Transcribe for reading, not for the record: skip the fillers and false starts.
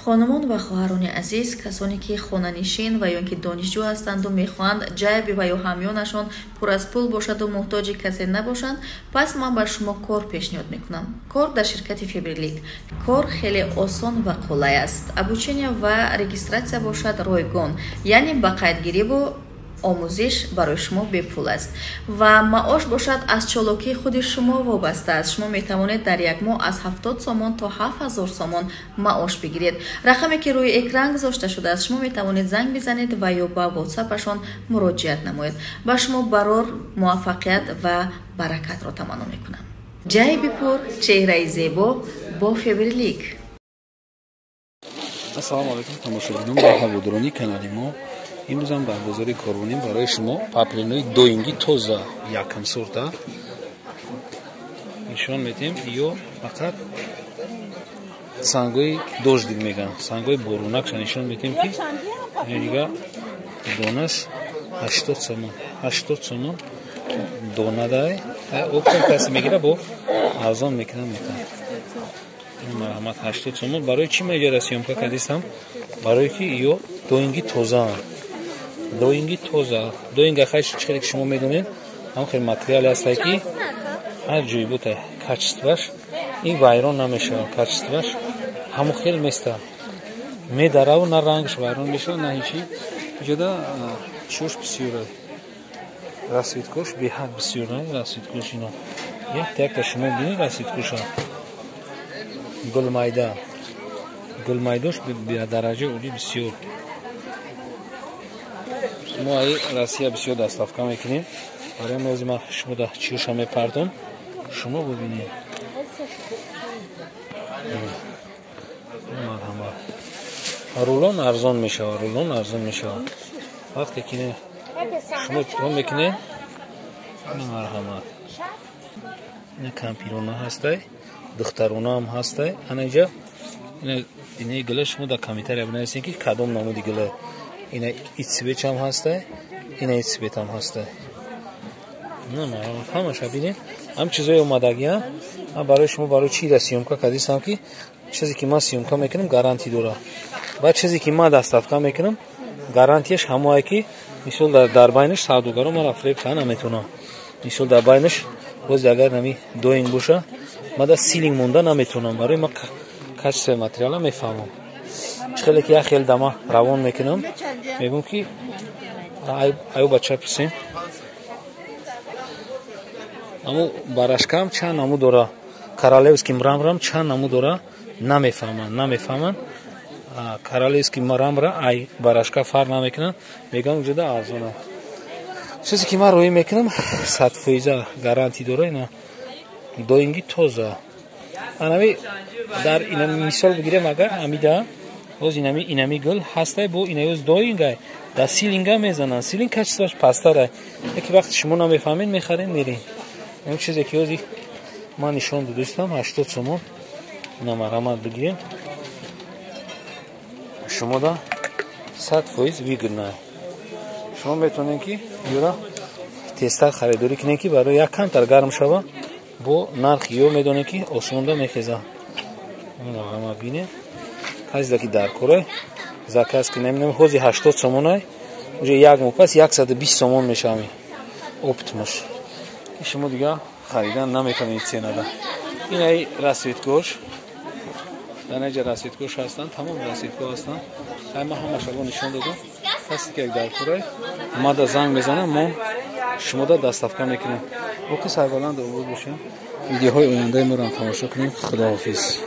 Хонумон ва хоҳарони азиз, касоне ки хонанишин ва ё ки донишҷӯ ҳастанду мехоҳанд ҷайби ва ё ҳамёнашон пур аз пул бошаду муҳтоҷи касе набошанд, пас ман ба шумо кор пешниҳод мекунам. Кор дар ширкати Фаберлик. Кор хеле осон ва қулай аст. Обучение ва регистрация бошад ройгон, яъне ба қайдгириву омӯзиш барои шумо бепул аст ва маош бошад аз чолокии худи шумо вобаста аст. Шумо метавонед дар як моҳ аз 70 сомон то 7000 сомон маош бигиред. Рақаме ки рӯи экран гузошта шудааст, шумо метавонед занг бизанед ва ё ба ватсапашон муроҷиат намоед. Ба шумо барор, муваффақият ва баракатро таманно мекунам. Ҷайби пур, чеҳраи зебо бо Фаберлик. Ассалому алайкум, тамошобинон ва ҳаводорони канали мо. Имрӯзам дар бозори Корвонӣ барои шумо паплинои доингӣ тоза якм сорта нишон медиҳем. Ё фақат сангои дождик мегӯянд, сангои борунакша нишон медиҳем, ки дига донаш 80 сомон, 80 сомон донадай. Оптом касе мегира, бо арзон мекунам, метавон. Марҳамат, 80 сомон. Барои чӣ ма иҷара съёмка кардистам? Барое ки ё доингӣ тозаанд, доинги тоза. Доинга хай чӣ хеле ки шумо медонед, ҳам хеле материале ҳастай, ки ҳар ҷои бута качестваш ин вайрон намешавад, качестваш ҳамон хел места, медараву на рангаш вайрон мешавад, на ҳечи. Иҷода чиош бисёра, расцветкош беҳад бисёр. Расцветкош ино якта якта шумо бинед, расцветкоша гулмайда, гулмайдош дараҷаи олӣ бисёр. Мо ай Россия бисёр доставка мекунем. Барои ҳамин ман шумо да чиёша мепардом, шумо бубинед. Марҳамат, рулон арзон мешавад, рулон арзон мешавад вақте ки шумо чико мекунед. Марҳамат, ина кампирона ҳастай, духтаронаам ҳастай. Ана инҷа инаи гула шумо дар комментария бинависед, ки кадом намуди гула. Ина и цветам ҳастай, ина и цветам ҳастай. Ҳамаша бинед, ҳам чизои омадагиам. Ман барои шумо барои чӣ ра съёмка кардистам, ки чизе ки ман съёмка мекунам, гарантӣ дорад, ва чизе ки ман доставка мекунам, гарантияш ҳамое, ки мисол дар байнаш савдогаро мара фиреб карда наметавонам. Мисол, дар байнаш боз агар нами доинг боша, ман дар силинг монда наметавонам. Барои ман качествои материала мефаҳмам. Чӣ хеле ки як хел дама равон мекунам, мегӯм, ки аю бача пурсем, аму барашкам чанд намуд дора, королевский мраморам чанд намуд дора, намефаҳманд, намефаҳманд. Королевский мрамора ай барашка фарқ намекунанд, мегӯям уҷода арзона. Чизе ки ман роӣ мекунам, 100% гарантӣ дора. Ина доинги тоза. Анами дар ина мисол бигирем, агар амида боз инами инами гул ҳастай, бо инаёз доингай дар силинга мезананд, силинг качестваш пасттарай. Яки вақти шумо намефаҳмед, мехаред, меред. Ин чизе ки ҳози ман нишон додистам, 80 сомон. Ина марҳамат, бигирем, шумо да 100% выгодно. Шумо метавонед, ки ёра тезтар харидорӣ кунед, ки барои як камтар гарм шава, бо нархи ё медонед, ки осонда мехеза. Ҳама бинед, касе ки дар корай, заказ кунем. Ҳози 80 сомонай, уже як моҳ пас 120 сомон мешавад оптмаш. Шумо дига харидан наметавонед ценада. Инаи расцветкош, дар наҷа расцветкош ҳастанд, тамом расцветко ҳастанд. Ай ман ҳамаша бо нишон додам. Касе ки дар корай, мада занг мезанам, мо шумода доставка мекунем. Боқи сарбаланд обод бошем, видеоҳои ояндаи моро тамошо кунем. Худоҳофиз.